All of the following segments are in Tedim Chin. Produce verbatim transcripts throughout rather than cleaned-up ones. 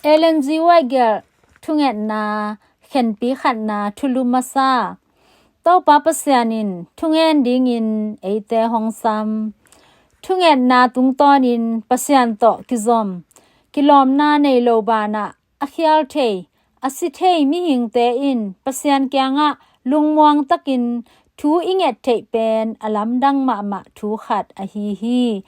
Ellen G. White gelh thungetna, khenpi khatna, thulu masa. Topa Pasian in thungen dingin eite hong sam. Thungetna tungtawnin Pasian tawh kizom, kilawmna nei lo banah a khial thei, a si thei mihingte in Pasian kiangah lungmuang takin thu i nget theih pen a lamdang mahmah thu khat ahi hi.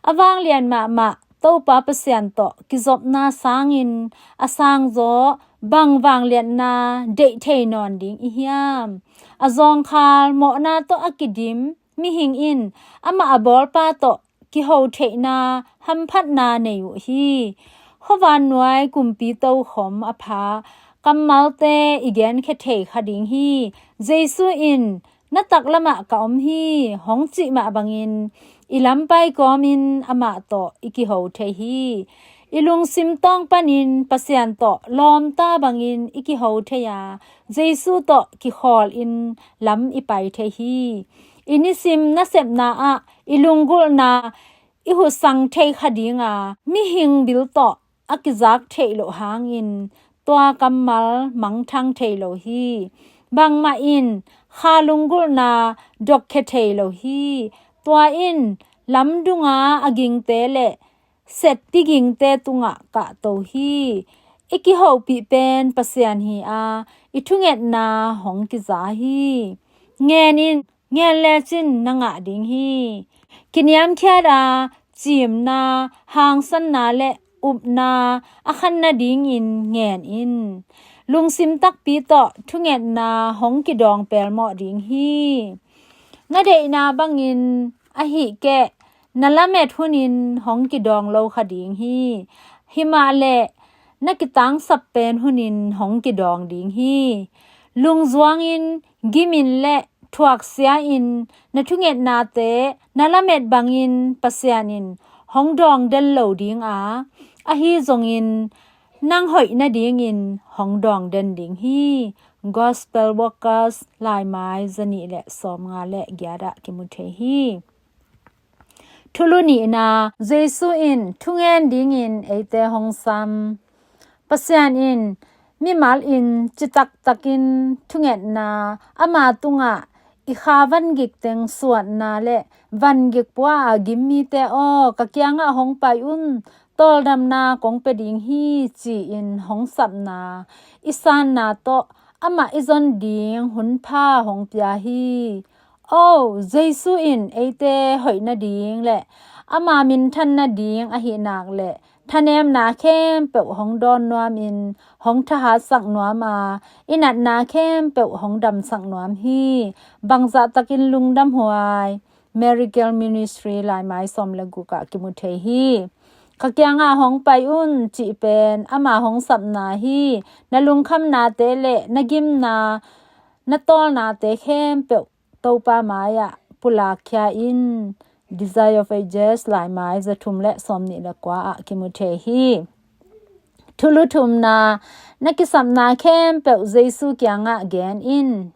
A vanglian mahmah Topa Pasian tawh kizopna sangin a sangzaw bang vangliatna deih thei nawn ding i hiam? A zawngkhal mawhna tawh a kidim mihing in amah a bawlpa tawh kiho theihna hamphatna nei uh hi. Khuavannuai kumpi tokhom a pha kammalte i genkhia thei kha ding hi. Jesu in, "Na taklamah ka om hi," hong cih mah bangin i lampai kawmin amah tawh i kiho thei hi. I lungsim tawng panin Pasian tawh lawmta bangin i kiho thei a, Jesu tawh kikhawlin lam i pai thei hi. I nisim nasepna ah i lunggulhna i hutsang thei kha dinga, mihing bil tawh a kizak theih loh hangin tua kammal mangthang thei lo hi. Bangmah in kha lunggulhna dokkhia thei lo hi. Tua in lamdunga a gingte le setpi gingte tungah kahto hi. I kihopih pen Pasian hi a, i thungetna hong kiza hi. Ngen in, ngen lecin na ngah ding hi. Kiniamkhiat a, cimna, hangsanna le upna a khan nadingin ngen in. Lungsim takpi tawh thungetna hong kidawng pelmawh ding hi. Na deihna bangin ahih keh na lamet hunin hong kidawng lo kha ding hi. Himahleh na kitangsap pen hunin hong kidawng ding hi. Lungzuangin, gimin le thuaksia in na thungetnate na lamet bangin Pasian in hong dawng den lo ding a, ahi zongin nang hoih nadingin hong dawng den ding hi. Gospel Workers, Laimai zanih le sawmnga le giat ah kimu thei hi. Thulu nihna, Jesu in thungen dingin eite hong sam. Pasian in mimal in citaktakin thungetna, ama tungah i kha vangik teng suatna le vangik pua a gim mite aw, ka kiangah hong pai un, tawldamna kong pia ding hi, ci-in hong sapna, i sanna tawh amah i zon ding hunpha hong pia hi. O, Jesu in eite hoih nading le ama minthan nading ahih nak le thanemna khempeuh hong dawn nuamin hong thahatsak nuam a, i natna khempeuh hong damsak nuam hi. Bangzahtakin lungdamhuai. Miracle Ministry, Laimai sawm le guk ah kimu thei hi. Ka kiangah hong pai un, cih pen ama hong sapna hi. Na lungkhamnate le na gimna, na tawlnate khempeuh Topa mai-ah pulakkhia in. Desire of Ages, Laimai zathum le sawmnih le kua ah kimu thei hi. Thulu thumna, na kisapna khempeuh Jesu kiangah gen in.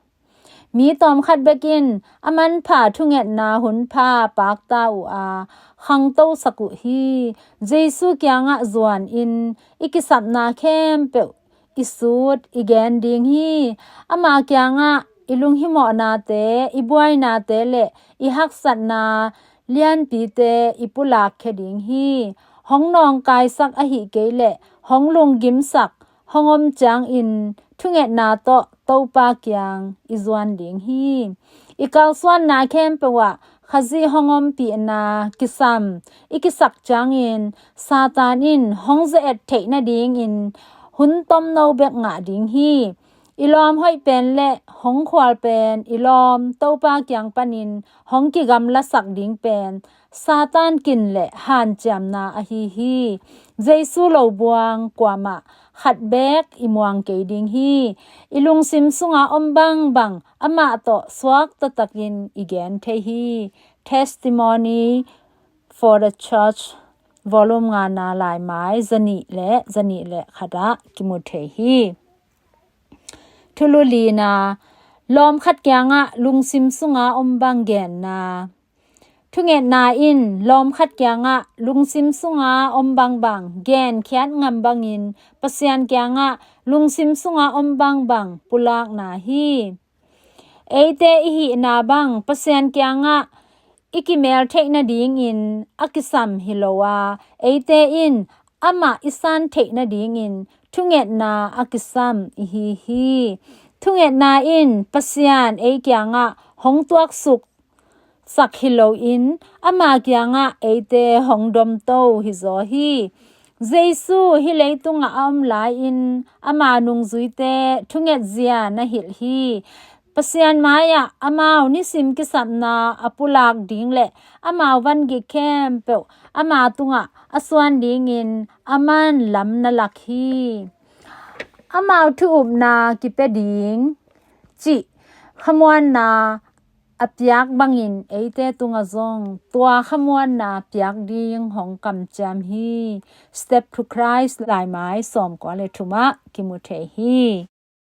Mi tawmkhat bekin a manpha thungetna hunpha pakta uh a, khangtosak uh hi. Jesu kiangah zuanin i kisapna khempeuh i sut, i gen ding hi. Ama kiangah i lunghimawhnate, i buainate le i haksatna lianpite i pulakkhia ding hi. Hong nawngkaisak ahih kei leh hong lunggimsak, hong om ciangin thungetna tawh Topa kiang i zuan ding hi. I kalsuanna khempeuh ah Khazih hong ompihna kisam i kisak ciangin Satan in hong ze-et theih nadingin hun tomno bek ngah ding hi. I lawm hoih pen le hong khual pen i lawm Topa kiang panin hong kigamlasak ding pen Satan kin le hanciamna ahi hi. Jesu lo buang kuamah khat bek i muang kei ding hi. I lungsim sunga om bangbang amah tawh suak taktakin i gen thei hi. Testimony for the Church, volume ngana, Laimai zanih le zanih le khat ah kimu thei hi. Thulu lina, lawm khat kiangah lungsim sunga om bang genna. Thungetna in lawm khat kiangah lungsim sunga om bangbang genkhiat ngam bangin Pasian kiangah lungsim sunga om bangbang pulakna hi. Eite i hihna bang Pasian kiangah i kimel theih nadingin a kisam hi lo a, eite in amah i san theih nadingin thungetna a kisam i hi hi. Thungetna in Pasian ei kiangah hong tuaksuk sak hi loin ama kiangah eite hong domto hi zaw hi. Jesu hih leitungah a om lai-in ama nungzuite thungetzia na hilh hi. Pasian mai-ah amau nisim kisapna a pulak ding le amau vangik khempeuh ama tungah a suan dingin aman lam na lak hi. Amau thu upna kipia ding cih khamuanna a piak bangin eite tungah zong tua khamuanna piak ding hong kamciam hi. Step to Christ laimai sawmkua le thumah kimu thei hi.